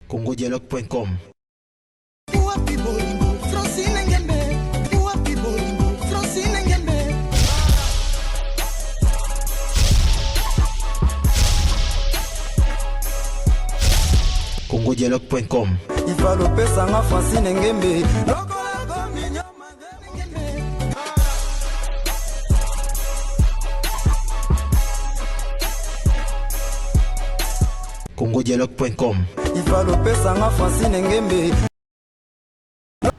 congodialogue.com. Wapi bolingo Francine Ngembe, wapi bolingo Francine Ngembe. congodialogue.com. Ifalo pesanga Francine Ngembe lokola kominyo Ngembe. congodialogue.com. Ifalo pesanga Francine Ngembe.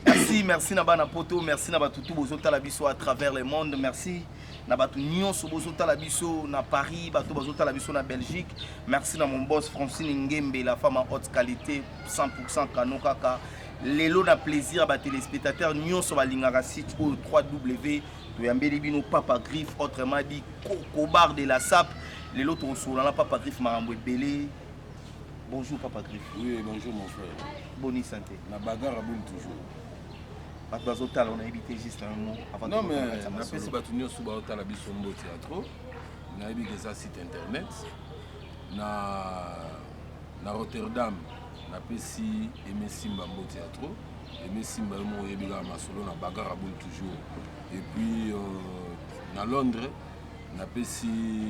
Merci, merci na bana poto, merci na batu tout bozotala biso à travers le monde, merci na batu nyonso bozotala biso na Paris, batu bozotala biso na Belgique, merci na mon boss Francine Ngembe, la femme à haute qualité, 100% kano kaka. Lelo na plaisir ba téléspectateurs nyonso balingaka site oyo 3W toyambeli bino Papa Griffe, autrement dit Kokobar de la Sape. Lelo tokosola na Papa Griffe makambo ebele. Bonjour Papa Griffe. Oui, bonjour mon frère. Bonne santé. La bagarre à boule toujours. Bato bazotala, on a évité juste un mot avant. Non mais napesi bato nyonso baotala biso mbote ya trop. Nayebi ke eza site internet na Rotterdam. Napesi Aimé Simba mbote ya trop. Aimé Simba, yo moko oyebi kaka masolo na bagarre à boule toujours. Et puis na Londres napesi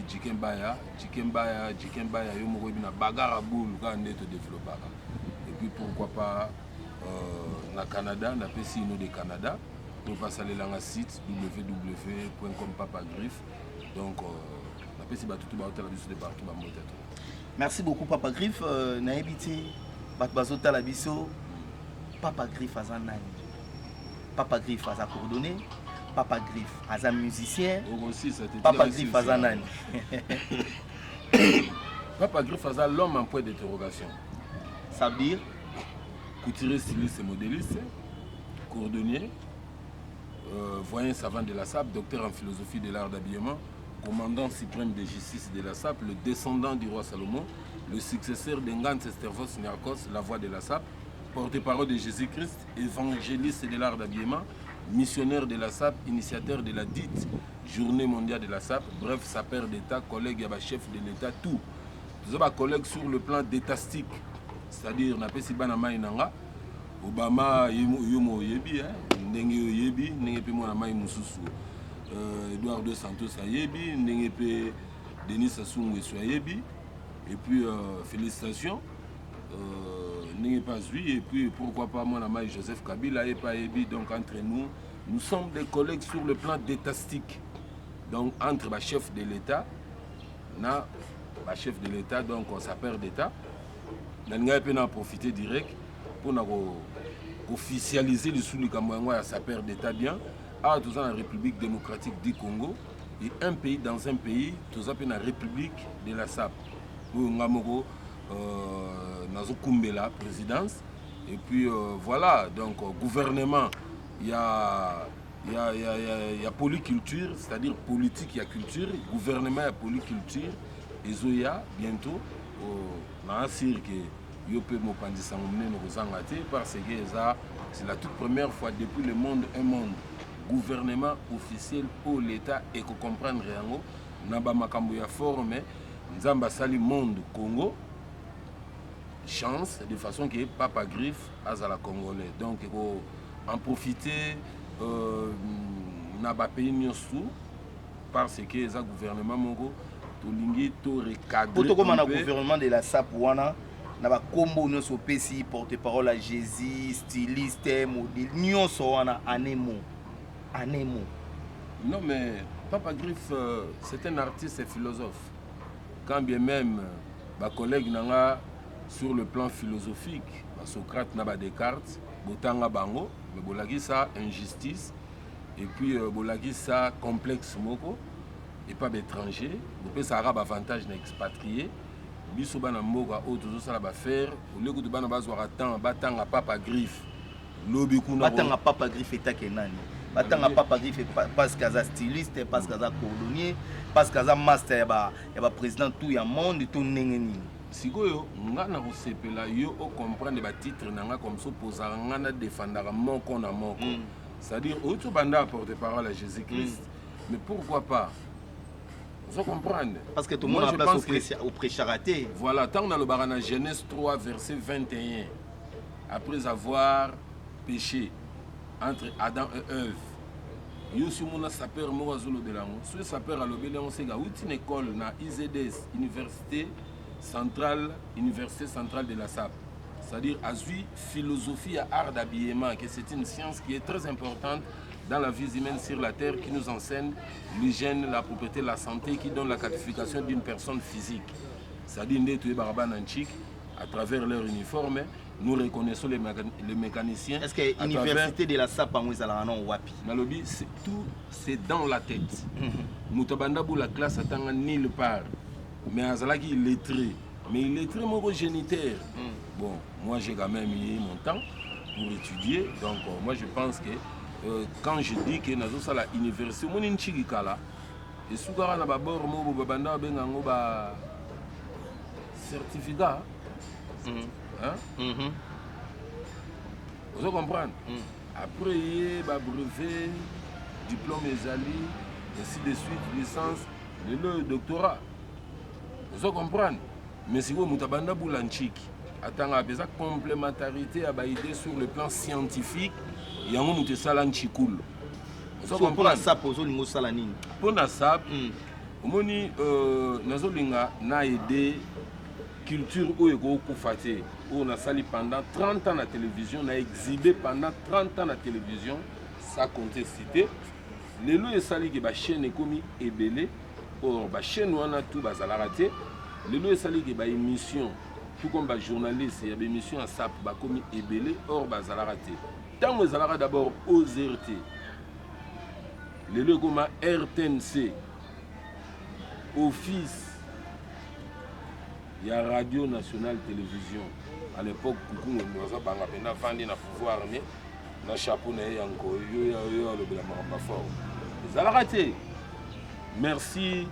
Jiken Baya, Jiken Baya, Jiken Baya, yo moko oyebi na bagarre à boule kaka nde todéveloppaka. Et puis pourquoi pas na Canada napesi Ino de Canada to basalelanga site www.com Papa Griffe. Donc napesi bato tu baotala biso de partout bambote to. Merci beaucoup Papa Griffe. Nayebi te bato bazotala biso, Papa Griffe aza nani? Papa Griffe aza coordonné, Papa Griffe aza musicien, okosisa te. Papa Griffe aza nani? Papa Griffe aza l'homme en point d'interrogation. Ça veut dire? Couturier, styliste et modéliste, cordonnier, voyant savant de la SAP, docteur en philosophie de l'art d'habillement, commandant suprême de justice de la SAP, le descendant du roi Salomon, le successeur de Ngans Estervos Niarchos, la voix de la SAP, porte-parole de Jésus-Christ, évangéliste de l'art d'habillement, missionnaire de la SAP, initiateur de la dite Journée mondiale de la SAP, bref, sapeur d'État, collègue, chef de l'État, tout. Nous avons collègue sur le plan d'étastique, c'est-à-dire napesi bana mai nanga Obama yo mo oyebi ndenge oyebi ndenge mpe mwana mai mosusu Eduardo Santos ayebi ndenge mpe Denis Sassou Nguesso ayebi. Et puis félicitations ndenge mpe azwi. Et puis pourquoi pas mwana mai Joseph Kabila ye mpe ayebi. Donc entre nous, nous sommes des collègues sur le plan d'étastique, donc entre bachef de l'État na bachef de l'État, donc sapeur d'État. Nalingaki mpe na profiter direct mpona koofficialiser lisusu likambo yango ya sapeur d'État. Bien, awa toza na République démocratique du Congo et un pays dans un pays, toza mpe na République de la SAP oyo nga moko nazokumbela présidence. Et puis voilà, donc gouvernement ya polyculture, c'est-à-dire politique ya culture, gouvernement ya polyculture ezoya bientôt. Na assurer ke yo mpe mopanzi sango monene kozanga te, parce que eza, c'est la toute première fois depuis le monde un monde, gouvernement officiel oyo l'État ekocomprendre yango na bamakambo ya forme. Nzambe asali monde Congo chance de façon que Papa Griffe azala congolais, donc eko en profiter na bapays nyonso, parce que eza gouvernement moko tolingi to recadrer. Po tokóma na gouvernement de la SAP wana, na bakombo nyonso opesi, porte-parole ya Jésus, styliste, modèle, nyonso wana, anemo anemo? Non mais Papa Griffe, c'est un artiste et philosophe. Quand bien même bacollègue na nga sur le plan philosophique, basocrate na badescartes, botanga bango, mais bolakisa injustice et puis bolakisa complexe moko epa baétranger, bopesaka baavantage na expatrié. Biso bana mboka oyo tozosala baaffaire, olie kutu bana bazwaka temps batanga Papa Griffe lobi kuna. Batanga Papa Griffe etake nani? Batanga Papa Griffe parce que aza styliste, parce que aza cordonnier, parce que aza master ya baprésident tout ya monde, to ndenge nini? Sikoyo nga na kosepela yo ocomprendre batitre na nga comme so opozaka nga na défendaka moko na moko. C'est-à-dire outi obanda porte parole ya Jésus Christ, mais pourquoi pas? Ozo comprendre? Parce que tout le monde place au prêchera te. Voilà, tant nalobaka na Genèse 3 verset 21, après avoir péché entre Adam et Ève, yo si omona sapeur moko azolobela yango, soki sapeur alobeli yango seka awuti na école na IZS, Université centrale, Université centrale de la SAP. C'est-à-dire azwi philosophie ya art d'habillement, que c'est une science qui est très importante dans la vie humaine sur la terre, qui nous enseigne l'hygiène, la propreté, la santé, qui donne la qualification d'une personne physique. C'est-à-dire nde toyebaka bana nchik à travers leur uniforme, nous reconnaissons les mécaniciens. Est-ce que université de la SAP yango ezalaka nano wapi? Nalobi, c'est tout, c'est dans la tête. Moto abanda bula classe, atanga nulle part, mais azalaki illettré, mais illettré moko géniteur. Bon, moi j'ai quand même eu mon temps pour étudier, donc moi je pense que quand je dis que nazosala université, omoni ntiki kala esukaka na babord moko babanda babenga yango ba certificat, hein? Ozo comprendre? Après ye babrevet, diplôme ezali, ainsi de suite, licence, lelo doctorat. Ozo comprendre? Mais sikoyo moto abanda bula ntiki atangaka mpenza complémentarité ya baidée sur le plan scientifique, yango moto esala ntshikulu. Ozo mpona SAP ozolinga osala nini? Mpona SAP, omoni, nazolinga na aide culture oyo ekokufa te, oyo nasali pendant 30 ans na télévision, na exhibe pendant 30 ans na télévision, ça compte cité. Lelo esaliki bachaîne ekomi ebele, or bachaîne wana tu bazalaka te. Lelo esaliki baémission, tout comme bajournaliste ya baémission ya SAP bakomi ebele, or bazalaka te. Ntango ezalaka d'abord OZRT, lelo ekoma RTNC, office ya Radio Nationale Télévision. À l'époque, kuku Ngwendo aza banga mpenza, avandi na pouvoir ne na chapeau na ye ya nkoyo, yo alobela makambo fort ezalaka te. Merci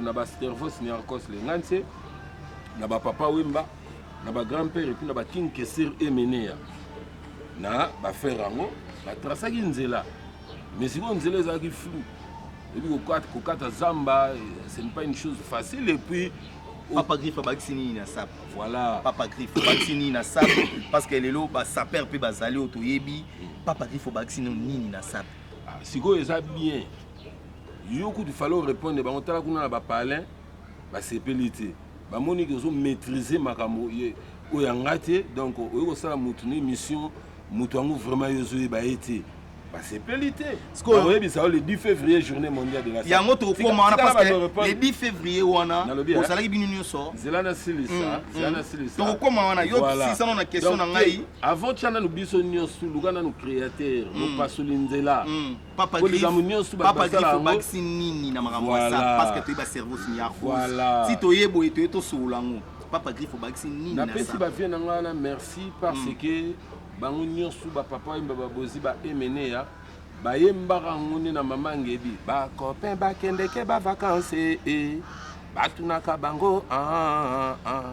na bastervos Niarcos Lenganse, na bapapa Wemba, na bagrand père, et puis na baking Kesir Emenea na bafrère yango batrasaki nzela. Mais sikoyo nzela ezalaki flou, ebi kokata zamba, ce n'est pas une chose facile, et puis Papa Griffe abakisi nini na SAP? Voilà. Papa Griffe abakisi nini na SAP? Parce que lelo basaper mpe bazali oyo toyebi. Papa Griffe obakisi nini na SAP? Ah, sikoyo eza bien, yo kutu fallait orépondre bango. Tala kuna na bapalin, basepeli te, bamoni ke ozomaîtrise makambo oyo yanga te. Donc oyo kosala motu na émission, moto yango vraiment yo ozoyeba ye te, basepeli te. Oyebisa yo le 10 février, journée mondiale de la Yango tokokoma wana, parce que le 10 février wana ozalaki bino nyonso. Nzela nasilisa, nzela nasilisa. Tokokoma wana. Yo sisano na question na ngai. Avant tia nanu biso nyonso, luka nanu créateur mopasoli nzela. Papa nyonso. Papa Griffe obakisi nini na makambo ya SAP? Parce que toyeba cerveau siniarcos si toye boye, toye tosolola yango. Papa Griffe obakisi nini? Napesi bavie na ngai wana merci, parce que bango nyonso, bapapa oyemba, babozi baemeneya, bayembaka yango nde na mama Ngebi. Bacopain bakendeke bavacance e batunaka bango: ah, ah,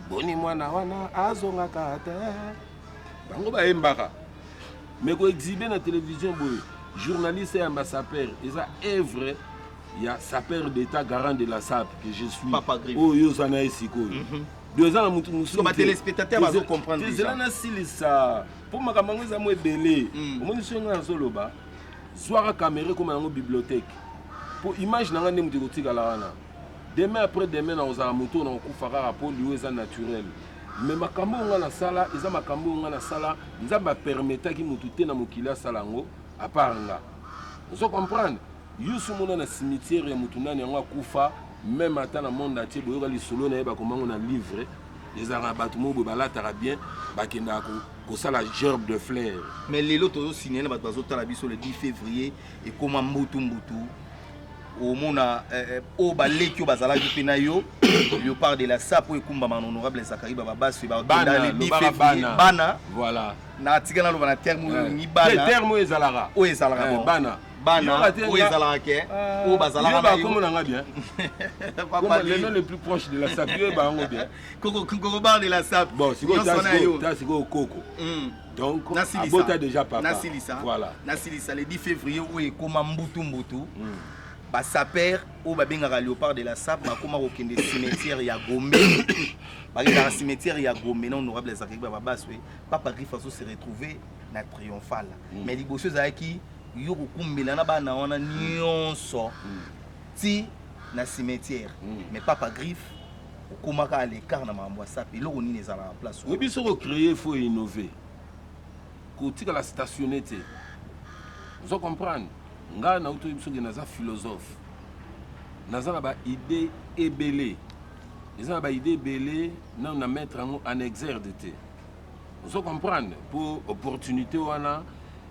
boni mwana wana azongaka te? Bango bayembaka, mais koexhibe na télévision boye, journaliste eyamba saper, eza œuvre ya sapeur d'état, garant de la SAP que je suis, oyo oza na ye sikoyo. Donc eza na motu mosusu. Batéléspectateur bazocomprendre. Ezela nasilisa, mpo makambo yango eza mo ebele. Omoni, soki ngai nazoloba, zwaka caméra, ekoma yango bibliothèque, mpo image na ngai nde moto ekotikala wana. Demain, après demain, nakozala moto oyo nakokufa kaka, mpo liwo eza naturel. Mais makambo oyo ngai nasala eza makambo oyo ngai nasala, Nzambe apermetaki motu te na mokili asala yango à part nga. Ozo comprendre? Yo so omona na cimetière ya motu nani yango akufa, même ata na monde entier boyoka lisolo na ye, bakomango na livre. Ezalaka na bato moko boye balataka bien, bakendaka kosala gerbe de fleur. Mais lelo tozosigne na bato bazotala biso, le 10 février ekóma mbutu mbutu. Omona oyo baleki oyo bazalaki mpe na yo, léopard de la SAP oyo ekumbama na honorable Zakari Bababaswe, bakenda le 10 février bana. Voilà. Na tika naloba na terme oyo olingi, bana. Terme oyo ezalaka. Oyo ezalaka bon. Bana. Bana oyo ezalaka ke oyo bazalaka na yo nanga bien, le nom le plus proche de la SAP, yo bango bien. Koko bar de la SAP. Bon, sikoyo ta sikoyo koko, donc abota déjà papa. Nasilisa. Voilà. Nasilisa. Le 10 février oyo ekóma mbutu mbutu. Basapeurs oyo babengaka Léopard de la Sape bakóma kokende cimetière ya Gombe. Bakendaka cimetière ya Gombe na honorable Zakari Bababaswe. Papa Griffe azo se retrouver na Triomphal, mais liboso ezalaki yo kokumbela na bana wana nyonso ti na cimetière. Mais Papa Griffe okomaka à l'écart na makambo ya sape. Eloko nini ezalaka place wana? Oyebi, soki ocréer, faut innover, kotikala stationné te. Ozo comprendre? Ngai nauti oyebi, soki naza philosophe, naza na baidées ebele, eza na baidées ebele nano na mettre yango en exergue te. Ozo comprendre? Mpo opportunité wana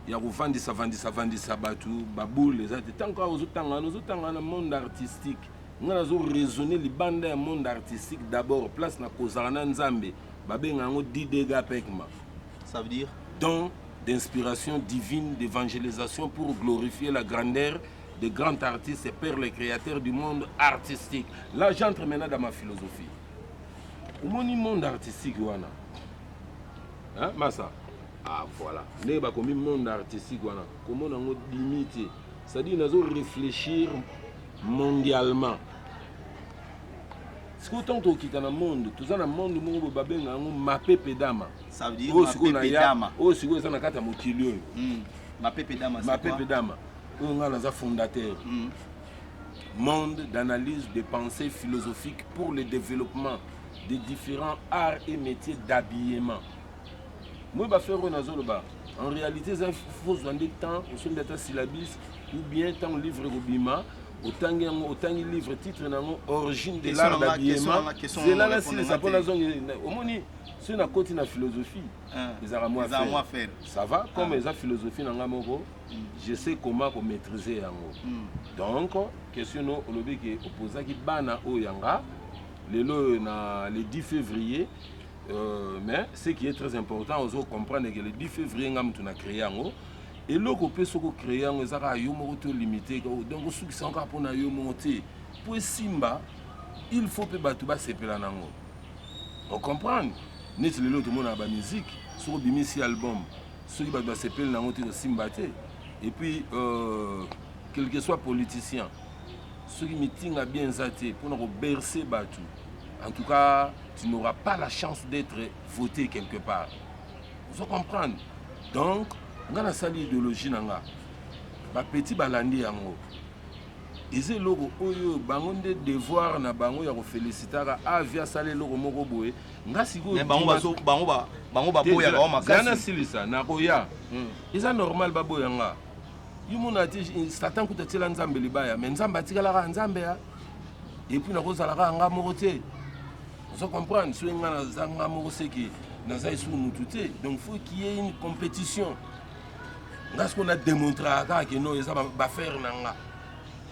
ya kovandisa vandisa vandisa bato baboule eza te. Tant kaka ozotanga wana, ozotanga na monde artistique. Ngai nazo raisonner libanda ya monde artistique. D'abord place na kozala na Nzambe, babenga yango didega pekma. Ça veut dire? Don d'inspiration divine, d'évangélisation pour glorifier la grandeur des grands artistes et père le créateur du monde artistique. Là, j'entre maintenant dans ma philosophie. Omoni monde artistique wana, hein, masa? Ah voilà, ndenge bakomi monde artistique wana, komona yango dimi te. C'est-à-dire nazo réfléchir mondialement. Sikoyo ntango tokokita na monde, toza na monde moko boye babenga yango mapepe dama. Ça veut dire? Oyo sikoyo Mapepe na ya dama. Oyo sikoyo eza na kati ya mokili oyo. Mapepe dama, c'est Mapepe quoi? dama oyo ngai naza fondateur. Monde d'analyse de pensée philosophique pour le développement des différents arts et métiers d'habillement. Moi, bafrères oyo nazoloba, en réalité eza fozwa nde temps osombi ata syllabus ou bien ntango livre ekobima, otangi yango, otangi livre, titre na yango Origine de l'art d'habillement. Zela nasilisa mpo nazongi. Omoni, soki nakoti na philosophie, ezalaka mwa affaire. Ça va comme eza philosophie na nga moko, je sais comment komaîtriser yango. Donc question no olobi ke opozaki bana oyo yanga lelo oyo na le 10 février, mais ce qui est très important, ozo comprendre que le 10 février nga mutu na créé yango. Eloko mpe soki ocréé yango, eza kaka yo moko te, olimité. Donc osukisa yango kaka mpona yo moko te. Po esimba, il faut mpe bato basepela nango. Ocomprendre? Neti lelo tomonaka bamusique, soki obimisi album, soki bato basepeli nango te, kosimba te. Et puis quel que soit politicien, soki meeting bien eza te mpona kobercer bato, en tout cas tu n'auras pas la chance d'être voté quelque part. Ozo comprendre? Donc nga nasali idéologie na nga, bapetits balandi yango. Eza eloko oyo bango nde devoir na bango ya kofélicitaka avi asala eloko moko boye. Nga sikoyo Bango baboyaka wa makasi. Nasilisa, nakoya. Eza normal baboya nga. Yo mona te, Satan kuta atiela Nzambe libaya, mais Nzambe atikalaka Nzambe ya. Et puis nakozala kaka nga moko te. Ozo comprendre? Soki nga naza nga moko, seke naza esuku mutu te. Donc faut qu'il y ait une compétition. Nga sikoyo nadémontraka kaka ke non, eza bafrères na nga.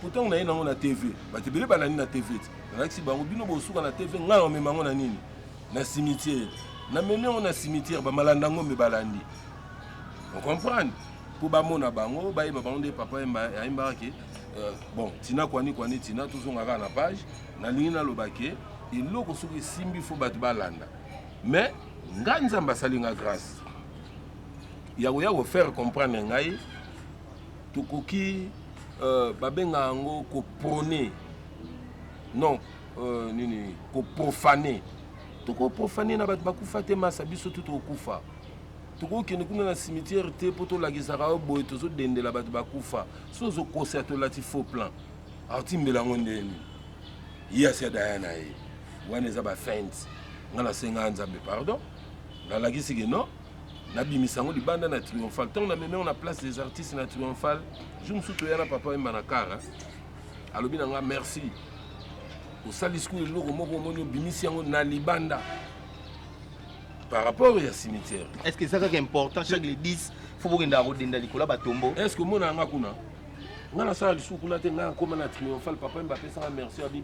Pourtant naye nango na TV, bato ebele balandi na TV te. Nalakisi bango, bino bosuka na TV, ngai namema yango na nini, na cimetière. Namemi yango na cimetière, bamalanda ngombe balandi. Ocomprendre? Mpo bamona bango, bayeba bango nde papa ayembaka ke bon, tina kwani kwani tina. Tozonga kaka na page. Nalingi naloba ke eloko soki esimbi, faut bato balanda. Mais ngai, Nzambe asali nga grâce ya koya kofaire comprendre ngai. Tokoki babenga yango koprôner, non, nini, koprofaner. Tokoprofane na bato bakufa te. Masa biso tu tokokufa. Tokokende kuna na cimetière te mpo tolakisaka oyo boye tozodendela bato bakufa. So ozokosa, tolati faux plan, aotimbela yango ndeni ye asi adaya na ye wana. Eza bafeinte. Ngai nasengaa Nzambe pardon, nalakisi ke non, nabimisa yango libanda na Triomphal. Ntango namemi yango na Place des Artistes na Triomphal, jour mosusu toya na papa Wemba na kara, alobi na nga: "Merci, osali sikoyo eloko moko." Omoni, obimisi yango na libanda par rapport ya cimetière. Est ce que eza kaka important chaque le 10 faut bokendaka kodenda likolo ya batombeau? Est ce que omona yanga kuna? Nga nasala lisusu kuna te. Nga nakóma na Triomphal, papa Wemba apesanga merci, abi: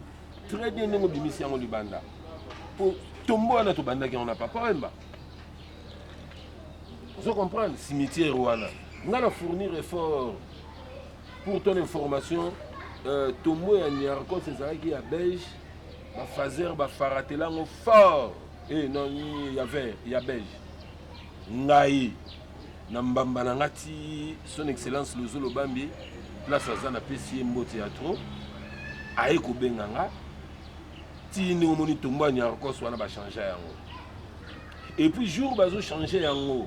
"Très bien ndenge obimisi yango libanda." Po tombeau wana tobandaki yango na papa Wemba. Ozo comprendre? Cimetière wana nga na fournir effort. Pour ton information, tombeau ya Niarcos ezalaki ya beige, bafaser bafaratela yango fort. Non, ya vert, ya beige. Ngai na mbamba na nga ti Son Excellence Lozolo Bambi. Place aza, napesi ye mbote ya trop. Aye kobenga nga ti ndenge omoni tombo ya Niarcos wana, bachange yango. Et puis jour bazochange yango,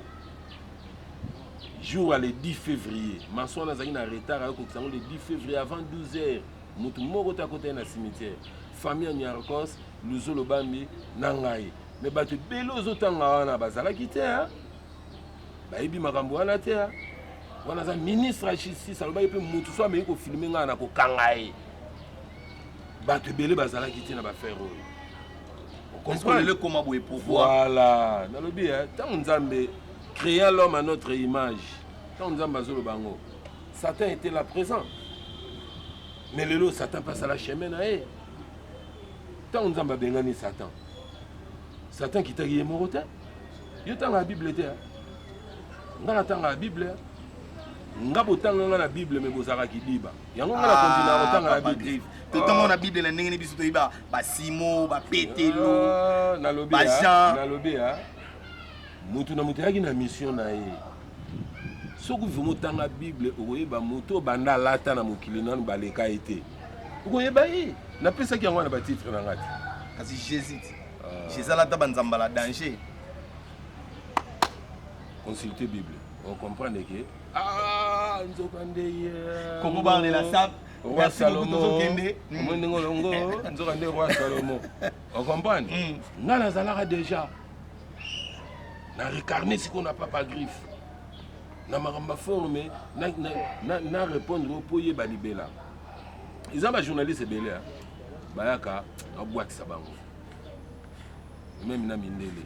jour ya le 10 février, maçon wana azalaki na retard, ayokokisa yango le 10 février avant 12 heures. Motu moko te akota ye na cimetière, famille ya Niarcos, Luzolo Bambi na ngai. Mais bato ebele ozotanga wana bazalaki te, bayebi makambo wana te. Wana aza ministre ya justice, alobaki mpe motu so ameki kofilmer ngai na kokanga ye. Bato ebele bazalaki te na baaffaire oyo. Lelo ekoma boye, pourquoi? Voilà, nalobi ntango Nzambe créa l'homme à notre image, ntango Nzambe azoloba yango, Satan était là présent. Mais lelo Satan mpe asala chemin na ye. Ntango Nzambe abengani Satan, Satan kitaki ye moko te. Yo tanga ya Bible te, nga natanga ya Bible. Nga botanga nga na Bible, mais bozalaka kidiba yango. Nga na continue kotanga na Bible. Totanga na Bible na ndenge ni biso toyeba basimo, bapetelo? Nalobi, nalobi ya motu na moto ayaki na mission na ye. Soki vraiment otanga Bible, okoyeba moto banda alata na mokili nanu baleka ye te, okoyeba ye. Napesaki yango na batitre na nga te. Kasi Jésus, Jésus alata banzambala danger. Consulter Bible, ocomprendre ke ah, nzoka nde ye. Kongo balela sa. Roi Salomon, omoi ndenge olongo, nzoka nde roi Salomon. Ocomprendre, nga nazalaka déjà na réincarné sikoyo na Papa Griffe na makambo baforme na répondre mpo oyeba libela. Eza bajournaliste ebele bayaka babwakisa bango, même na mindele.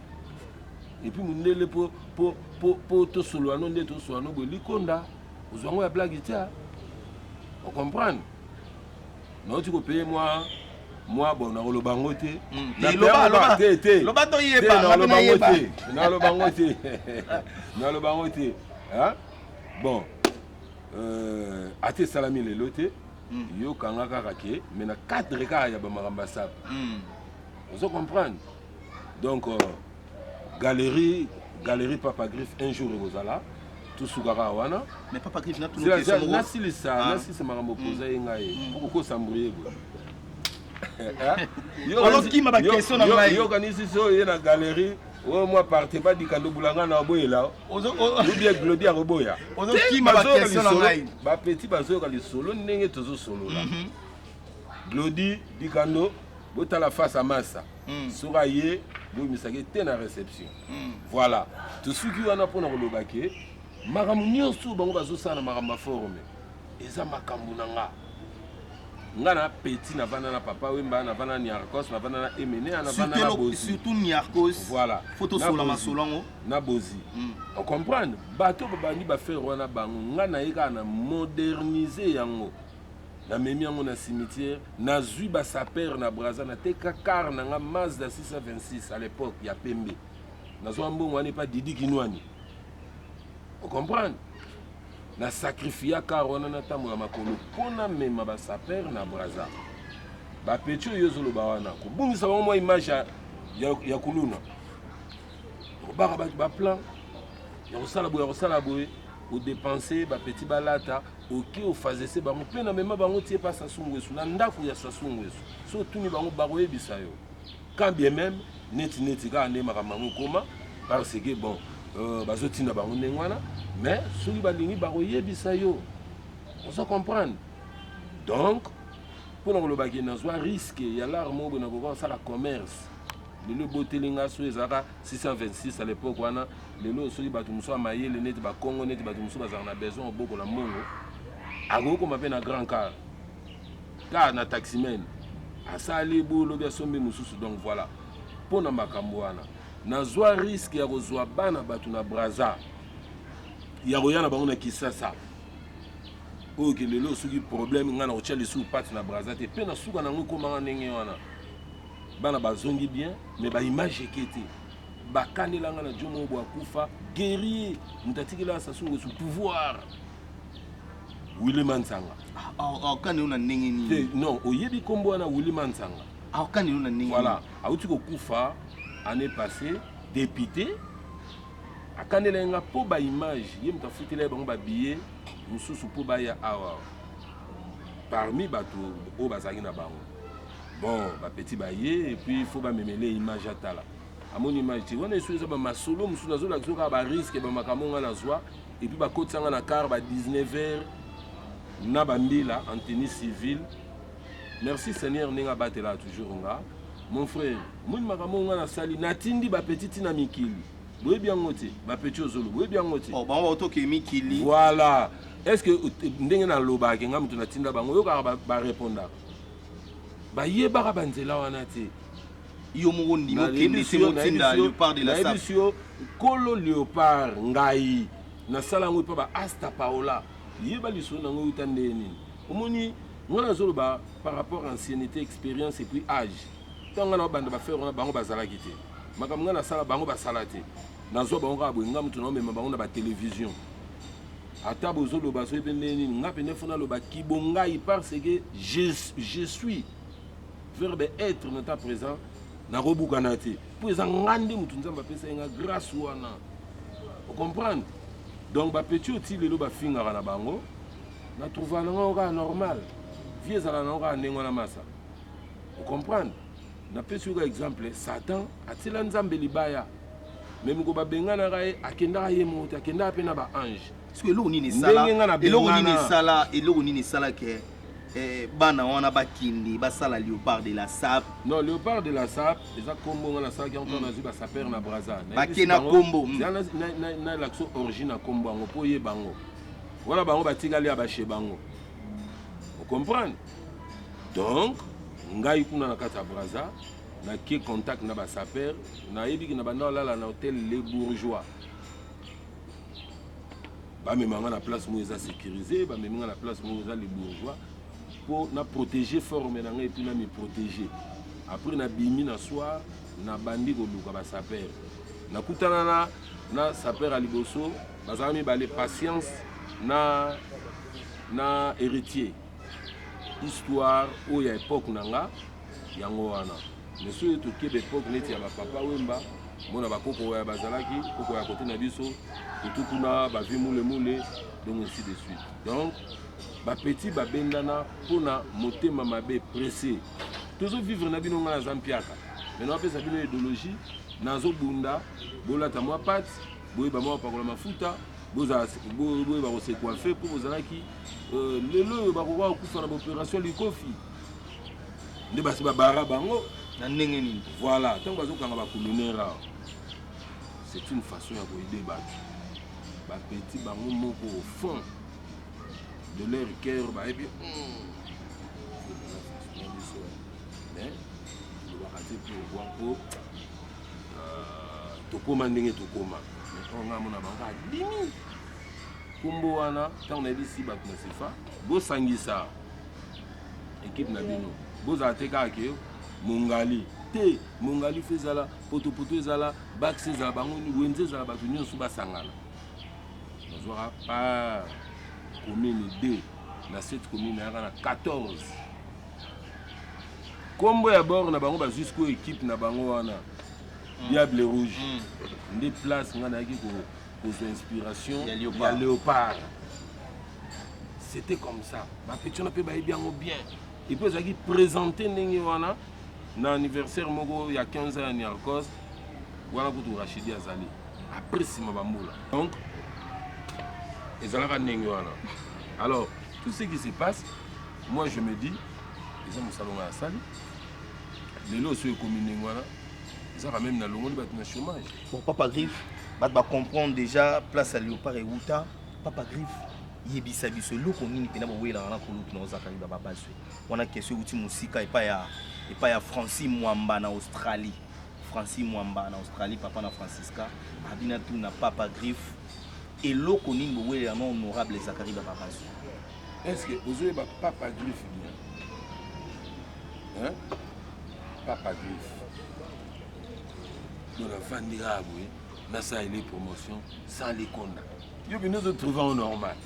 Et puis mondele, po tosolola no nde tosolola no boye, likonda ozwa yango ya blague tia. Ocomprendre, nauti kopeye mwa mwa bon, nakoloba yango te. Te te, naloba yango te, naloba yango te, naloba yango te. Bon, ate esalami lelo te. Yokanga kaka ke mais na cadre kaka ya bamakambo ya sape. Ozo comprendre? Donc galerie Papa Griffe un jour ekozala, tosukaka wana. Mais Papa Griffe, nasilisa makambo opoza ye ngai po kokosambrie boye. Olokima baquestion na ngai. Yokanisi so ye na galerie oyo mwa parte badika ndobulanga na oboyela ou bien Glodi akoboya. Ozokima baquestion na ngai. Bapeti bazoyoka lisolo ndenge tozosolola. Glodi Dikando, botala face à massa. Soki aye, boyimisaki te na réception. Voilà, tosuki wana mpona koloba ke makambo nyonso bango bazosala na makambo ya forme eza makambo na nga. Nga na petit, navanda na Papa Wemba, navanda na Niarcos, navanda na Emene, navanda na Bozi. Surtout Niarcos. Voilà. Faut tosola masolo yango. Na Bozi. Ocomprendre, bato babandi baaffaire wana bango, nga naye kaka na moderniser yango, namemi yango na cimetière, nazwi basapeurs na Braza, nateka car na nga Mazda 626 à l'époque ya pembe, nazwa mbongo wana epa Didi Kinwani. Ocomprendre, nasacrifia car wana, natambola makolo mpo namema basapeurs na Braza. Bapeti oyo ozoloba wana, kobungisa bango mwa image ya kuluna, kobaka bato baplan ya kosala boye, ya kosala boye, odepense bapeti balata oke ofazese bango mpe namema bango tie pa Sassou Nguesso, na ndako ya Sassou Nguesso. So otuni bango, bakoyebisa yo. Quand bien même neti neti kaka nde makambo yango ekoma, parce que bon, bazotinda bango ndenge wana, mais soki balingi bakoyebisa yo. Ozo comprendre? Donc mpona kolobaki nazwa risque ya lare moko boye, nakoka kosala commerce lelo eboteli nga. So ezalaka 626 à l'époque wana, lelo soki bato mosusu ya mayele neti Bakongo, neti bato mosusu bazalaka na besoin obokola mbongo, akoki koma mpe na grand car kaka na taximen, asali bolobi, asombi mosusu. Donc voilà, mpo na makambo wana nazwa risque ya kozwa bana bato na Braza, ya koya na bango na Kisasa oyo ke lelo soki problème, ngai na kotia lisusu pate na Braza te. Mpe na suka nango ekomanga ndenge wana, bana bazongi bien, mais baimage eke te. Bakandelanga na jo moko boye akufa, guerrier, moto atikela Sassou Nguesso pouvoir, Willy Mansanga. Akani yo na ndenge nini? Non, oyebi nkombo wana, Willy Mansanga. Akani yo na ndenge? Voilà, auti kokufa année passée, député. Akanela ye nga mpo baimage, ye moto afutela ye bango babillet mosusu mpo baya awa. Parmi bato oyo bazalaki na bango, bon, bapeti baye, et puis faut bamemele image, atala, amoni image te. Wana esu eza bamasolo mosusu, nazolakisa kaka barisque, bamakambo nga nazwa. Et puis bakotisanga na car ba 19 heures na bambila en tenue civile. Merci Seigneur ndenge abatelaka toujours nga. Mon frère, moni makambo nga nasali, natindi bapeti ntina mikili, boyebi yango te. Bapeti ozolo, boyebi yango te. Oh, bango baotoke mikili. Voilà. Est ce que ndenge nalobaka, nga moto natinda bango, oyokaka barépondaka, bayebaka banzela wana te. Yo moko ndimi okende se motinda Léopard de la Sape. Nayebisi yo, nkolo Léopard, ngai nasala yango epa ba Asta Paola. Yeba lisolo nango euta ndenge nini. Omoni, nga nazoloba par rapport à ancienneté, expérience et puis âge. Ntango nga naobanda bafere wana, bango bazalaki te. Makambo nga nasala, bango basala te. Nazwa bango kaka boye, nga moto naomema bango na batelevizio. Ata bozoloba soki mpe ndenge nini, nga pene fo naloba kibongai, parce que je suis verbe être na temps présent. Nakobukana te, mpo eza nga nde motu Nzambe apesaki nga grâce wana, ocomprendre? Donc bapeti oyo ti lelo bafingaka na bango, natrouva nango kaka normal. Vie ezala nango kaka ndenge wana, masa, ocomprendre? Napesi yoka exemple: Satan atiela Nzambe libaya, me moko babenganaka ye, akendaka ye moko te, akendaka mpe na baange. Soki eloko nini esala, Ndenge nga na eloko nini bengana. esala, eloko nini esala ke bana wana bakende basala Léopard de la Sape? Non, Léopard de la Sape eza kombo nga nasalaki yango ntango nazwi basapeur na Braza. Bake na kombo. Nalakisa origine ya kombo yango mpo oyeba yango. Wana bango batikali ya bashe bango, ocomprendre? Donc ngai kuna na kati ya Braza, nake contact na basapeur, nayebiki na banda olala na hotel Le Bourgeois. Bamema nga na place moko eza sécurisé, bamemi nga na place moko eza Le Bourgeois mpo na protéger forme na ngai et puis na mi protéger. Après nabimi na soir, nabandi koluka basapeur. Nakutana na sapeur ya liboso, bazala mibale, Patience na Héritier. Histoire oyo ya époque na nga yango wana. Mais soki tokeba, époque neti ya bapapa Wemba, mona bakoko oyo bazalaki koko ya kote na biso, kutu kuna bavi mulemule, donc ainsi de suite. Donc bapeti babendana mpona motema mabe, pressé. Tozovivre na bino, ngai naza mpiaka, mais napesa bino idéologie, nazobunda. Bolata mwa pate, boyeba mwa bapakola mafuta, boyeba kose coiffer, mpo bozalaki lelo oyo bakoka kokufa na baopération likofi nde basi babara bango. Na ndenge nini? Voilà, ntango bazokanga bacolonnaire awa, c'est une façon ya koaider bato. Bapeti bango moko, au fond de leur cœur, bayebi biso, mais tolobaka te mpo mpo tokóma ndenge tokóma. Mais oyo ngai mona bango adimi nkombo wana. Ntango nayebisi bato na sefa, bosangisa équipe na bino, bozala te kaka ke mongali te. Mongali fo ezala potopoto, ezala bakisi, ezala bango wenze, ezala bato nyonso basangana. Nazwaka par commune 2 na 7 commune, ayaka na 14 nkombo ya bord na bango. Bazwi sikoyo équipe na bango wana, Diable Rouge. Nde place ngai nayaki kozwa inspiration Ya ya Léopard. Léopard, c'était comme ça. Bapeti wana mpe bayebi yango bien. Et puis ezalaki présente ndenge wana na anniversaire moko ya 15 ans ya Niarcos wana. Kutu Rachidi azali après nsima bambula. Donc ezalaka ndenge wana. Alors tout ce qui se passe, moi je me dis, eza mosala nga asali lelo. Oso ekomi ndenge wana, eza quand même nalongoli bato na chômage. Bon, Papa Griffe, bato bacomprendre déjà place ya Léopard euta. Papa Griffe, yebisa biso eloko nini mpena bowelaka na kolutu na ozakali bababazwe wana. Question euti mosika, epai ya Francis Mwamba na Australie. Francis Mwamba na Australie, papa na Francisca abina tuna Papa Griffe, eloko nini bowelela na honorable Zakari Bababazwe? Est ce que ozoyeba Papa Griffe bien, hein? Papa Griffe, donc navandi kaka boye, nasaleli promotion sans likonda. Yo bino ozotrouve yango normal?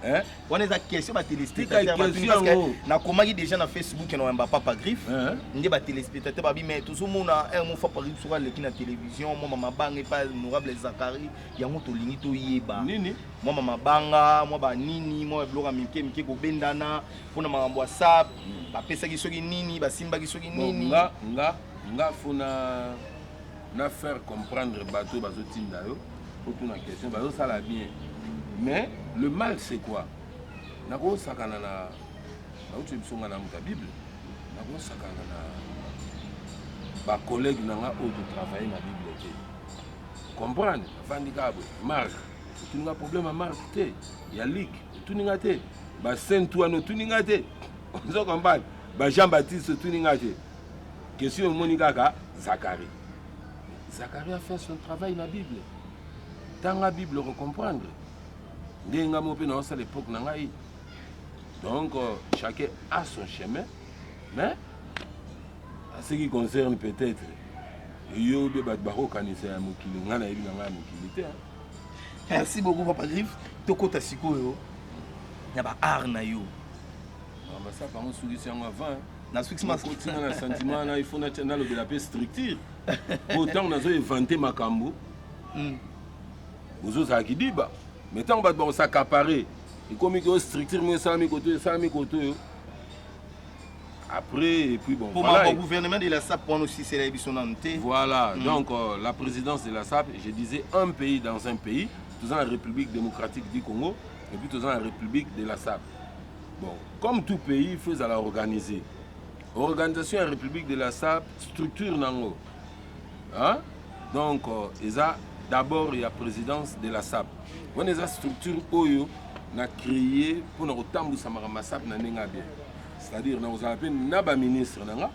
Hein? Wana eza question ba téléspectateurs batuni parce que nakomaki déjà na Facebook na wamba Papa Griffe. Hein? Nde ba téléspectateurs babi mais tozomona un mot Papa Griffe soki aleki na télévision mwa mabanga epa honorable Zacharie yango tolingi toyeba. Nini? Mwa mabanga, mwa ba nini, mwa biloko ya mike mike kobendana mpona makambo ya sap, bapesaki soki nini, basimbaki soki nini. Nga nga nga fona na faire comprendre bato bazotinda yo otuna question bazosala bien, mais le mal, c'est quoi? Nakosakana na nauti biso nga na moto ya Bible, nakosakana na bacollègue na nga oyo totravaille na Bible te. Comprendre, navandi kaka boye. Mark, otuninga problème ya Mark te, ya lik otuninga te, basainte wana otuninga te, ozo comprendre, ba Jean Baptiste otuninga te. Question omoni kaka Zacharie. Zacharie a fait son travail na Bible. Tanga Bible, recomprendre ndenge nga mo mpe naosala époque na ngai. Donc chacun a son chemin, mais à ce qui concerne peut-être yo mpe bato bakokanisa ya mokili, ngai nayebi na ngai ya mokili te. Merci beaucoup, Papa Griffe. Tokota sikoyo na baart na yo. Masapa yango sukisi yango avant. Nasukisi. Kotinga na sentiment wana, il faut nalobela mpe structure, po ntango nazo invente makambo, ozozala kidiba, mais ntango bato bakos'accaparer, ekomi ke structure mo esalami koto, esalami koto oyo après, et puis bon. Pour voilà. Gouvernement de la SAP wana aussi, c'est biso nanu te. Voilà, donc la présidence de la SAP, je disais un pays dans un pays, toza la République démocratique du Congo et puis toza la République de la SAP. Bon, comme tout pays, il faut ezala organiser. Organisation ya République de la SAP, structure nango, hein? Donc eza d'abord ya présidence de la SAP. Wana eza structure oyo na créé mpona kotambusa makambo ya SAP na ndenge ya bien, c'est-à-dire nakozala mpe na baministre na nga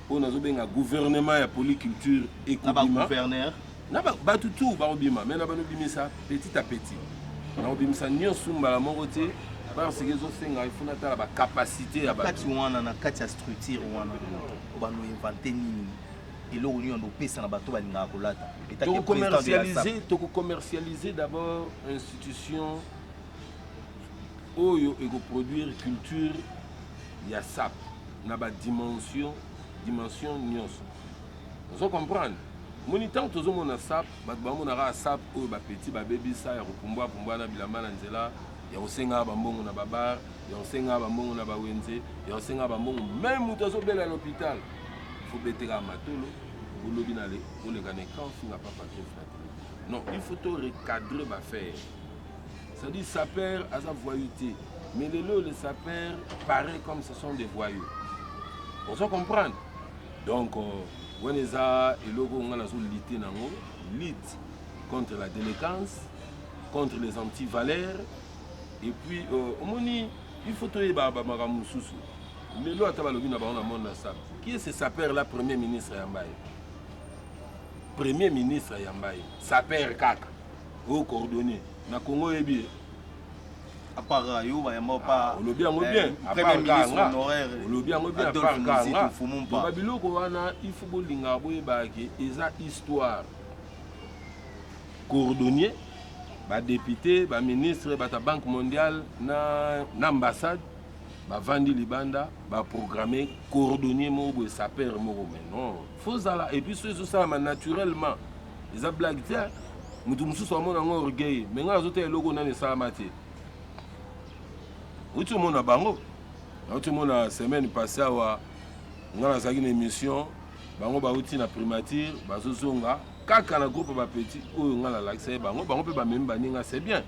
oyo nazobenga gouvernement ya polyculture. Na ekobima. Bagouverneur. Na bato tu bakobima, mais na banobimisa petit à petit, nakobimisa nyonso mbala moko te, parce que ezosenga il faut natala bacapacité ya bato. Kati wana, na kati ya structure wana, obando invente nini? Eloko nini ando opesa na bato balingaka kolata etake président de la SAP? Tokocommercialiser d'abord institution oyo ekoproduire culture ya SAP na badimension dimension nyonso. Ozo comprendre, moni ntango tozomona SAP, bato bamonaka SAP oyo bapeti babebisa ya kopumbwa-pumbwa na bilamba na nzela, ya kosengaka bambongo na babar, ya kosengaka bambongo na bawenze, ya kosengaka bambongo. Même moto azobela na hôpital, faut beteka matolo, olobi na oleka na écran, finga Papa Griffe na télévision. Non, il faut to recadrer baaffaire, c'est-à-dire sapeur aza voyou te, mais lelo les sapeurs paraît comme ce sont des voyous. Ozo comprendre, donc wana eza eloko oyo nga nazolutter nango, lutte contre la délinquance, contre les antivaleurs. Et puis omoni, il faut toyeba bamakambo mosusu. Lelo ata balobi na bango na monde na SAP, qui est ce sapeur là? Premier ministre yamba ye, premier ministre yamba ye, sapeur kaka oyo coordonné na Congo, oyebi ye. À part yo, bayamba pa. Olobi yango bien. Premier ministre honoraire. Olobi yango bien. Adolphe Muzito Fumumpa. Babiloko wana, il faut bolingaka boyebaka ke eza histoire. Coordonnier, badéputé, baministre, bato ya Banque mondiale na ambassade bavandi libanda, baprogramme coordonnier moko boye, sapeur moko. Mais non, fozala. Et puis so ezosalama naturellement, eza blague te. Moto mosusu amona yango orgueil, mais ngai nazotala eloko nani esalama te. Outi omona bango, nauti omona semaine passé awa, ngai nazalaki na émission, bango bauti na primature, bazozonga kaka na groupe bapeti oyo ngai nalakisa ye bango. Bango mpe bamemi baninga, c'est bien.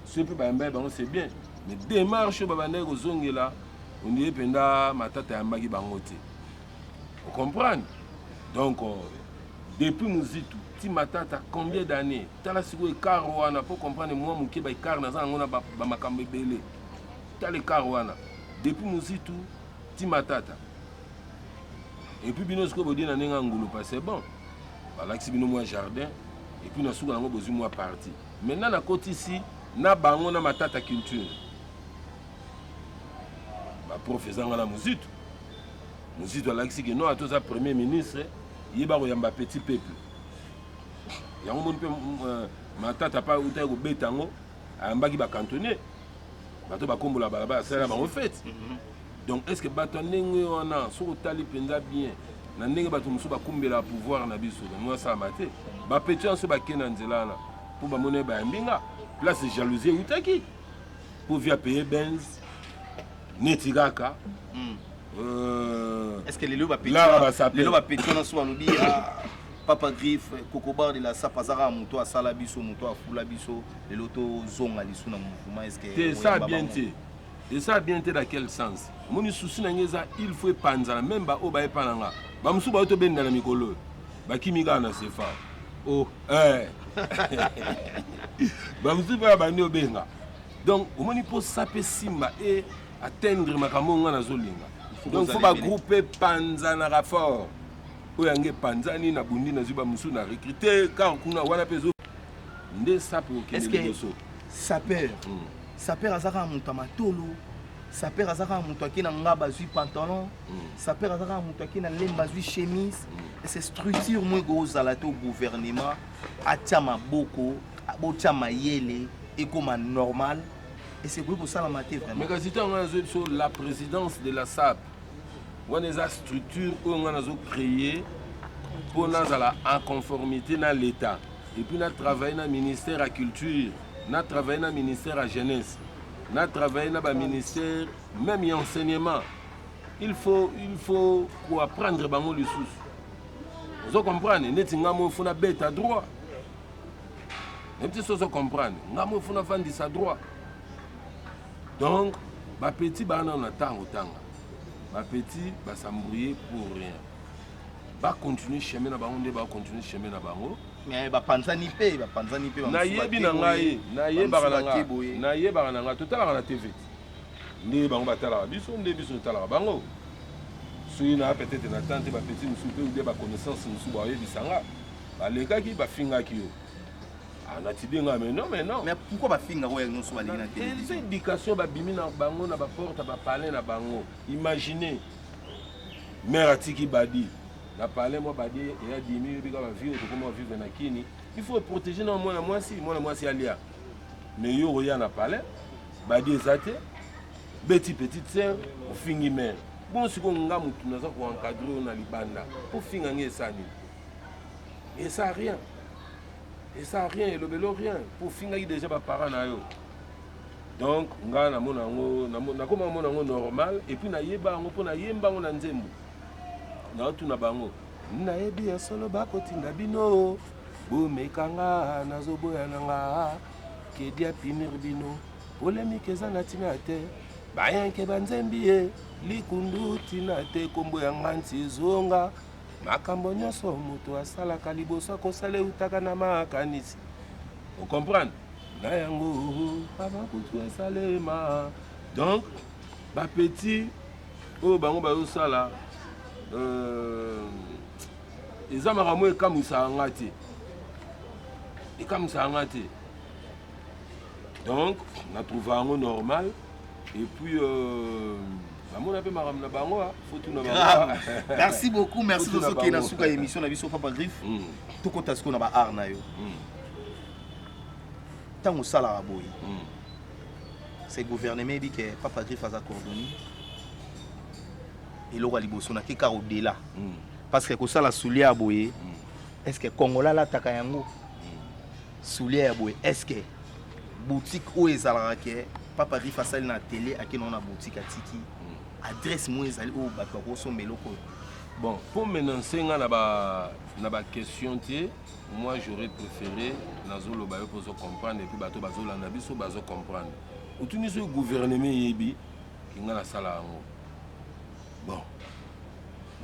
Soki mpe bayamba ye bango, c'est bien, mais démarche oyo babandaki kozongela, ondire mpenza Matata ayambaki bango te. Ocomprendre, donc depuis Mozitu ti Matata, combien d'années? Tala sikoyo écart wana mpo comprendre mwa moke. Baécart naza yango na bamakambo ebele. Tala écart wana depuis Mozitu ti Matata. Et puis bino sikoyo bodie na ndenge ya ngulupa, c'est bon, balakisi bino mwa jardin, et puis na suka yango bozwi mwa parti. Maintenant nakotisi na bango na Matata culture, baprof ezanga na Mozitu. Mozitu alakisi ke non, ata oza premier ministre, yeba koyamba petit peuple. Yango moni mpe Matata pa utaki kobeta yango, ayambaki bacantonnier. Bato bakombola balabala, asalela bango fete. Donc est ce que bato ya ndenge wana, soki otali mpenza bien na ndenge bato mosusu bakumbela pouvoir na biso, bango asalama te. Bapeti wana, so bakei na nzela wana mpo bamoni bayambi nga, place jalousie eutaki mpo via paye Benz neti kaka. Est ce que lelo bapeti wana so balobi: "Ah, Papa Griffe, Kokobar de la Sape azaka moto asala biso, moto afula biso, lelo tozonga lisu na mouvement"? Est ce que te, esa bien te, esa bien te. Dans quel sens? Omoni, susi na ngai eza il faut epanzana. Même baoyo bayepa na nga, bamosusu bayo tobenda na mikolo oyo, bakimi kaka na sefa. Oh. Eh. Bamosusu mpe bandi obenga. Donc omoni, mpo sape esimba e atteindre makambo oyo nga nazolinga, donc faut bagroupe epanzanaka fort. Oyo yango epanzani, nabundi, nazwi bamosusu na recrute kaka kuna wana mpe nde sape okende liboso. Sapeur, sapeur aza kaka moto ya matolo? Sapeur aza kaka moto ake na nga bazwi pantalon? Sapeur aza kaka moto ake na lemba azwi chemise? Ese structure mo ekozala te, gouvernement atia maboko, botia mayele, ekoma normal? Ese ekoki kosalama te vraiment? Mais kasi ntango ngai nazoyebi biso la présidence de la SAP wana, eza structure oyo ngai nazocréer mpo nazala en conformité na l'État, et puis na travailler na ministère ya Culture, na travailler na ministère ya Jeunesse, na travailler na baministère même ya Enseignement. Il faut koapprendre bango lisusu. Ozo comprendre? Neti nga mo funa beta droit, nayebi te so ozo comprendre. Nga mo funa vandisa droit. Donc bapeti baa nano na ntango tanga, bapeti bas'embrouiller pour rien, bacontinue chemin na bango nde bacontinue chemin na bango. Mais bapanzani mpe, bapanzani mpe. Nayebi na ngai, nayebaka na ngai, nayebaka na ngai. Totalaka na TV nde bango batalaka biso, nde biso totalaka bango. Soki na peut-être na temps te, bapeti mosusu mpe ubie baconnaissance mosusu bayebisa nga balekaki, bafingaki yo. Ah, natidi nga, mais non, mais non. Mais pourquoi bafinga oyo nyonso balingi na télévision? Eza éducation. Babimi na bango na baporte bapalin na bango. Imagine, mare atiki badi na palin mwa badi eya dimi. Oyebi kaka bavie oyo tokoma vivre na kini, il faut protéger na mwana mwasi, mwana mwasi alia. Mais yo oya na palin, badi eza te, beti petite sœur, ofingi mare. Bon, sikoyo nga motu naza koencadre oyo na libanda, ofinga nge, esa nini? Esa rien, esa rien, elobelo rien, po ofingaki déjà baparent na yo. Donc nga namona yango, nakoma mona yango normal. Et puis nayeba yango mpo nayemba yango na nzembo. Naotuna bango, nayebi ya solo bakotinda bino bomekanga, nazoboya na nga kedi apinir bino. Polémique eza na ntina te, bayanke banzembi ye likundu ntina te. Nkombo ya nga nti ezonga makambo nyonso moto asalaka liboso akosala eutaka na makanisi. Ocomprendre na yango avant kutu esalema. Donc bapeti oyo bango bazosala, eza makambo ekamwisaka nga te, ekamwisaka nga te. Donc natrouve yango normal. Et puis bamona mpe makambo na bango, fotuna. Merci beaucoup, merci. Tozokende na suka ya émission na biso, Papa Griffe. Tokota sikoyo na baart na yo. Ntango osalaka boye, c'est gouvernement eyebi ke Papa Griffe aza cordonnier? Eloko ya liboso nake kaka au-delà, parce que kosala soulier ya boye, est ce que Congolais alataka yango, soulier ya boye? Est ce que boutique oyo ezalaka ke Papa Griffe asali na télé, ake nango na boutique, atiki adresse mo ezali oyo bato bakosomba eloko oyo? Bon, mpo menace nga na baquestion te, moi j'aurais préféré nazoloba yo mpo ozocomprendre, et puis bato bazolanda biso bazocomprendre. Otuni soki gouvernement eyebi ke nga nasala yango. Bon,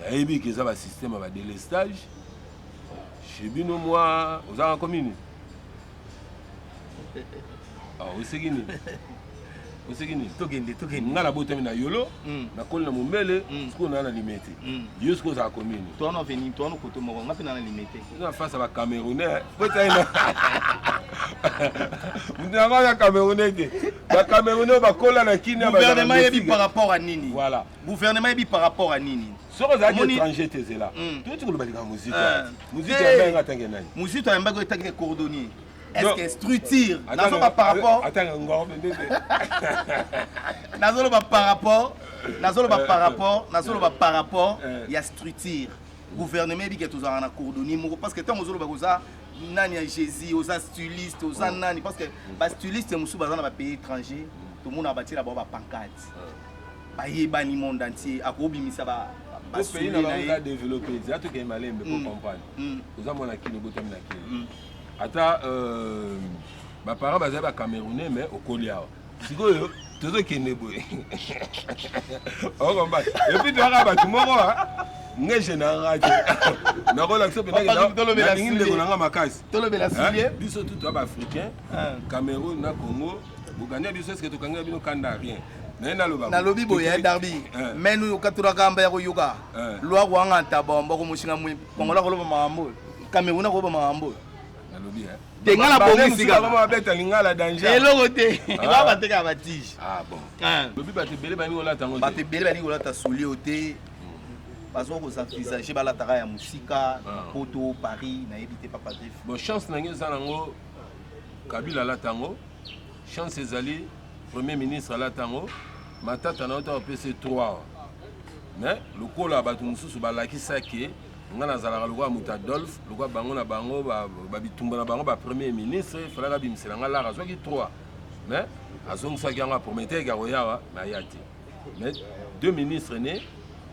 nayebi ke eza basystème ya badélestage chez bino. Mwa ozalaka commune, oseki nini? Oseki nini? Tokende, tokende. Nga nabotami na Yolo, nakoli na Mombele, sikoyo naa na Limete. Yo sikoyo ozala commune? Towana veni, towana koto moko, nga mpe na Limete. Na face ya bacamerounais, potaina mutu yango aza Camerounais te. Bacamerounais bakola na Kini. Gouvernement yebi par rapport à nini? Voilà. Gouvernement yebi par rapport à nini? Soki ozalaki étranger te, ezela toti koloba likambo. Muzito, Muzito ayambaki nga tanke nani? Muzito ayambaki etanke cordonnier. Est-ce que structure nazoba par rapport nazoloba par rapport nazoloba par rapport nazoloba par rapport ya structure, gouvernement eyebi ke tozalaka na cordonnier moko, parce que ntango ozoloba koza nani ya Jésus, oza styliste, oza nani, parce que bastyliste mosusu baza na bapays étranger, tomonaka batiela bango bapancarte, bayebani monde entier, akobimisa pays na bango eza développé. Eza tokende malembe po comprendre. Oza mwana Kini, obotami na Kini, ata baparent bazali bacamerounais, mais okoli awa. Sikoyo tozokende boye, okomba. Et puis toyaka bato moko nge général te, nakolakisa mpenza ndeko nanga makasi. Tolobela soulier. Biso tu toya baafricain, Cameroun na Congo bokandi ya biso. Est-ce tokangi bino kanda? Rien. Naye naloba. Nalobi boye, Darby, menu yokaturaka mba ya koyoka lwa kwanga ntaba mboko moshinga mwi Kongola koloba makambo, Cameroun akoloba makambo. Nalobi. Te, nga na bongisi kaka. Babeta lingala danger. Eloko te, ba batekaka batige. Ah bon, lobi bato ebele balingi kolata yango. Bato ebele balingi kolata soulier te, bazwa koenvisage balataka ya mosika, Poto, Paris, nayebi te, papa Griffe. Bon, chance na ngai eza nango Kabila alata yango, chance ezali premier ministre alata yango, Matata na yo ta opesi 3. Mais lokola bato mosusu balakisaki nga nazalaka lokola moto Adolphe, lokola bango na bango babitumba na bango bapremier ministre, falaka abimisela nga lara, azwaki 3, mais azongisaki yango, aprometeki akoyawa, mais aya te. Mais deux ministres ne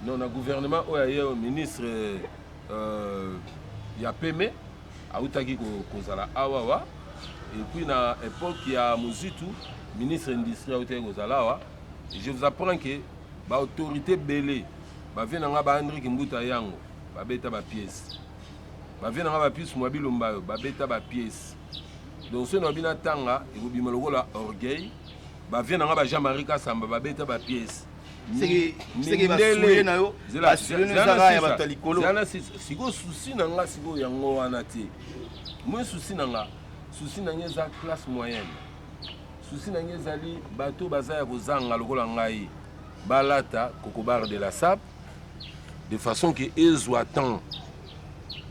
non na gouvernement oyo aye, ministre ya peme autaki kozala awawa, et puis na époque ya Mozitu, ministre industrie autaki kozala awa. Je vous apprends que baautorité ebele, bavie na nga baandriki Mbuta yango babeta bapièce, bavie na nga bapièce mwa bilomba oyo babeta bapièce. Donc soki na bino atanga ekobima lokola orgueil. Bavie na nga ba Jean Marie Kasamba babeta bapièce. Seke basoulier na yo, basoulier ezaka ya bato ya likolo. Sikoyo souci na nga sikoyo yango wana te. Moi, souci na nga, souci na nga eza classe moyenne. Souci na nga ezali bato baza ya kozanga lokola ngai balata kokobar de la sape de façon ke ezwa temps.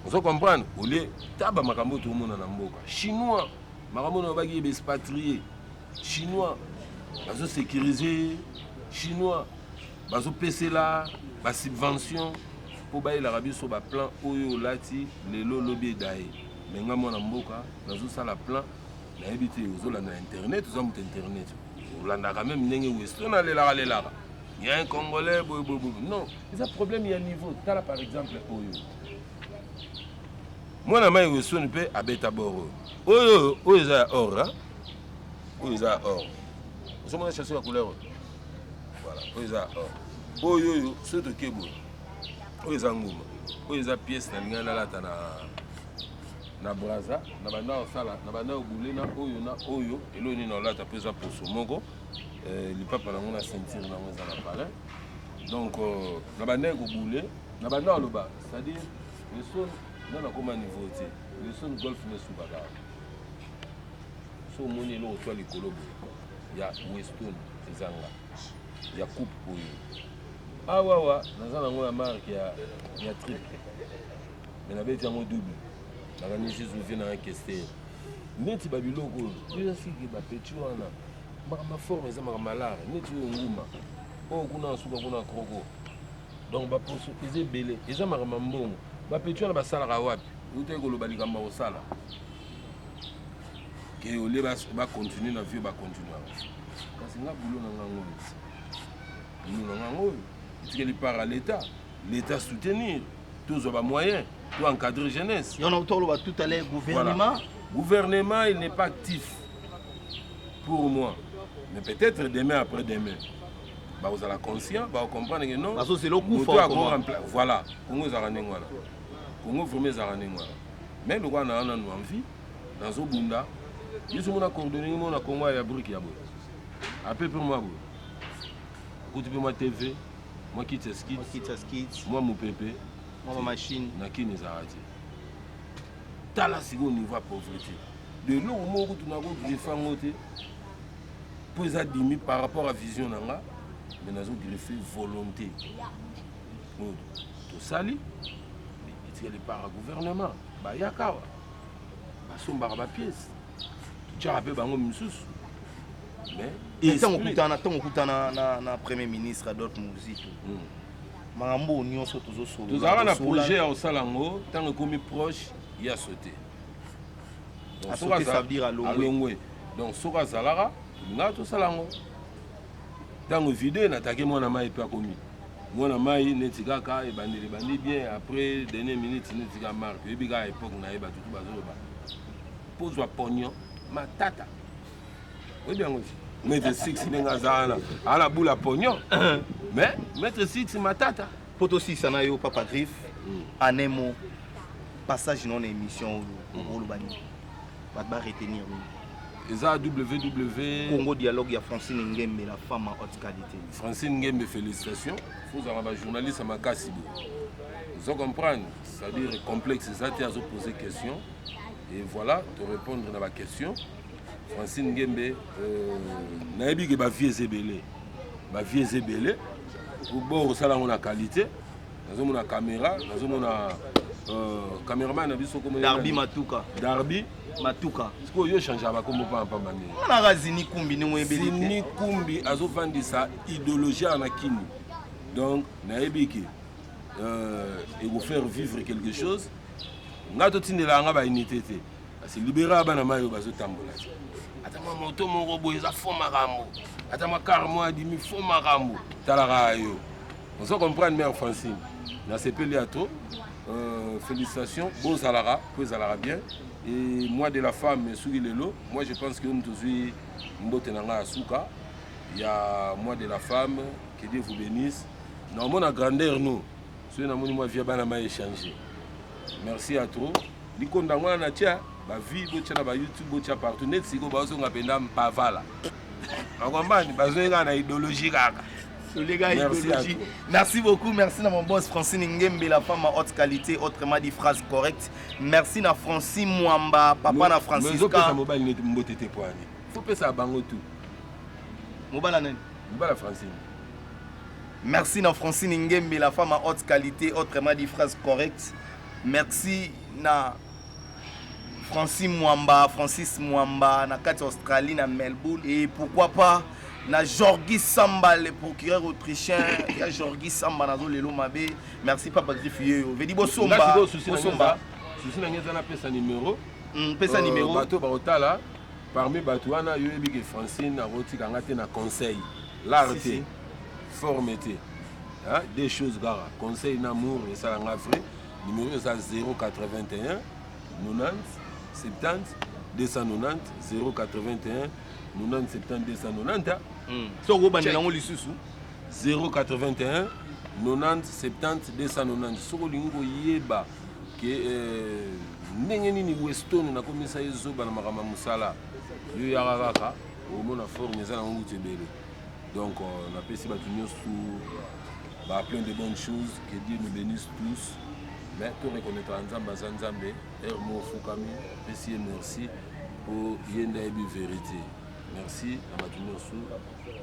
Ozo comprendre? Olie taba makambo oyo toomona na mboka chinois, makambo oyo baki baexpatrie chinois bazosécuriser, chinois bazopesela basubvention mpo bayelaka biso baplan oyo olati lelo, lobi edaye. Me nga mwana mboka nazosala plan, nayebi te. Ozolanda na internet, oza moto internet, olandaka même ndenge Weston alelaka lelaka ya un Congolais boye boye boye. Non, eza problème ya niveau. Tala par exemple oyo mwana mai Weston mpe abeta bor oyo, oyo oyo eza ya or, oyo eza ya or. Ozomona chaussure ya couleur oyo, voilà, oyo eza ya or. Oyo oyo soki toke boye, oyo eza nguma, oyo eza pièce nalingai nalata na Braza na banda kosala na banda kobule na oyo na oyo. Eloko nini naolata mpo eza poso moko, lipapa nango na ceinture nango eza na palin. Donc na bandaki kobule na banda koloba, c'est-à-dire leson nga nakóma niveau te, leson golf nesukaka. So omoni eloko twa likolo boye ya Weston, ezanga ya coupe oyo awawa naza nango ya marque ya triple, mais nabeti yango double, nakanisi zuvi na kester neti babiloko oyo eza siki bapeti wana. Makambo forme eza makambo alare neti oyo nguma oyo kuna suka kuna croco. Donc baposo eza ebele, eza makambo ya mbongo. Bapeti wana basalaka wapi? Utaki koloba likambo ya kosala ke olie bacontinue na vie, bacontinue. Kasi nga bulo na ngango oyo, bulo na ngango oyo etikeli part à l'État, l'État soutenir, tozwa bamoyen to encadrer jeunesse. Yo toloba tout à l'heure gouvernement. Voilà. Gouvernement, il n'est pas actif pour moi, mais peut-être demain, après demain, bakozala conscient, bakocomprendre que non. Bazozela okufa. Voilà, Congo ezalaka ndenge wana. Congo vraiment ezalaka ndenge wana, mais lokola na nanu envie nazobunda, biso mona coordonné mona Congo ya brique ya boye ape mpe mwa boye, okuti mpe mwa TV, mwa kiti ya skit, mwa mopepe. Mwa machine. Na Kini ezalaka te. Tala sikoyo niveau ya pauvreté de eloko moko kutu nakogreffe yango te mpo eza dimi par rapport à vision na nga, mais nazogreffe volonté oyo tosali, etikali par gouvernement. Bayaka awa, basombaka bapièce. Totyaka mpe bango misusu, mais ntango okutana, ntango okutana na premier ministre Adolphe Muzito, makambo oyo nyonso tozosolola? Tozalaka na projet ya kosala yango. Ntango ekomi proche, ya sauté. Asauté, ça veut dire alongwe. Alongwe. Donc soki azalaka, tolingaka tosala yango. Ntango vide, natake mwana mai mpe akomi mwana mai neti kaka ebandeli, ebandi bien, après dernière minute neti kaka marke oyebi kaka époque na ye, bato tu bazoloba pozwa pognon matata. Oyebi yango ti Maître Six ndenge aza wana, ala bula pognon, mais Maître Six matata. Mpo tosisa na yo, Papa Griffe, en un mot, passage no na émission oyo, okoloba nini? Bato baretenir nini? Eza www Congo Dialogue ya Francine Ngembe, la femme à haute qualité. Francine Ngembe, félicitation. Fozala bajournaliste ya makasi boye, ozo comprendre, c'est-à-dire complexe eza te, azopose question et voilà, torépondre na baquestion. Francine Ngembe, nayebi ke bavie eza ebele, bavie eza ebele bo kosala yango na qualité. Nazomona caméra, nazomona caméraman na biso. Darby Matuka. Darby Matuka. Sikoyo yo change bakombo pampamba ndenge. Naka Zini Kumbi, ndenge oyebeli te. Zini Kumbi azovandisa idéologie ya na kini. Donc nayebi ke ekofaire vivre quelque chose. Ngai totindelaka nga baunité te, parce que libéra bana mai oyo bazotambola te. Ata mwa moto moko boye eza fo makambo, ata mwa car mwa adimi fo makambo. Talaka yo, ozo comprendre. Mare Francine, nasepeli ya trop. Félicitations, bozalaka po ezalaka bien. Et mois de la femme soki lelo, moi je pense que oyo moto ozwi mbote na ngai ya suka ya mois de la femme, que Dieu vous bénisse. Naomona grandeur no soki namoni mwa via bana ma échanger. Merci à trop. Likonda yango wana natia bavie, botia na bayoutube, botia partout. Neti sikoyo bazonga mpenza mpavala bakwambani, bazongi kaka na idéologie kaka. Les idéologie. Merci beaucoup, merci à mon boss Francine Ngembe, la femme à haute qualité, autrement dit phrase correcte. Merci à Francine Mwamba, papa na Francisca. Mobali neti mbote te poani. Faut pesa bango tout. Mobala nani? Mobala Francine. Merci na Francine Ngembe, la femme à haute qualité, autrement dit phrase correcte. Merci na Francine Mwamba, Francis Mwamba, na kati Australie, na Melbourne. Et pourquoi pas na Jorgi Samba, le procureur autrichien. Ya Jorgi Samba, nazo lelo mabe. Merci Papa Griffe Yeyo. Vedi Bosomba. Bosomba. Souci na ngai eza napesa numéro. Pesa numéro. Bato baotala, parmi bato wana, yo oyebi ke Francine akotika nga te na conseil, l'art te, forme te, deux choses kaka, conseil na amour esala nga vrai. Numéro eza 081 90 70 290, 081 90 70 290. Soki obandela yango lisusu? 081 90 70 290. Soki olingi koyeba ke ndenge nini Weston nakomisa ye zoba na makambo ya mosala, yo yaka kaka, omona forme eza nango ngutu ebele. Donc napesi bato nyonso ba plein de bonnes choses, que Dieu nous bénisse tous. Mais to reconnaître Nzambe aza Nzambe. Heure mo ofukami, pesi ye merci po ye nde ayebi vérité. Merci na bato nyonso,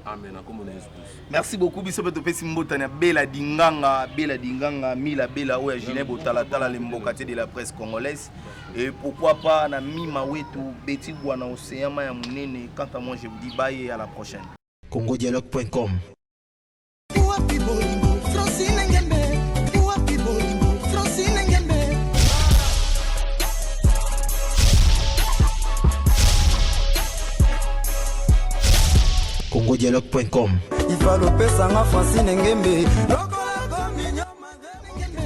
amen, akomona Yesu Kristo. Merci beaucoup. Biso mpe topesi mbotani ya Bela Dinganga, Bela Dinganga Mila Bela oyo ya Julien Botalatala, le mbokatier de la presse congolaise. Et pourquoi pas na Mima wetu Betty Bwana, océan ya monene. Quant à moi, je vous dis bye et à la prochaine. congodialogue.com Wapi bolingo Francine Ngembe, wapi bolingo Francine Ngembe. congodialogue.com Ifalo opesanga Francine Ngembe lokola kominyo. Ngembe.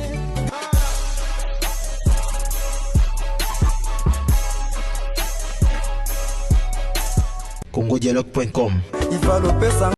congodialogue.com Ifalo opesanga.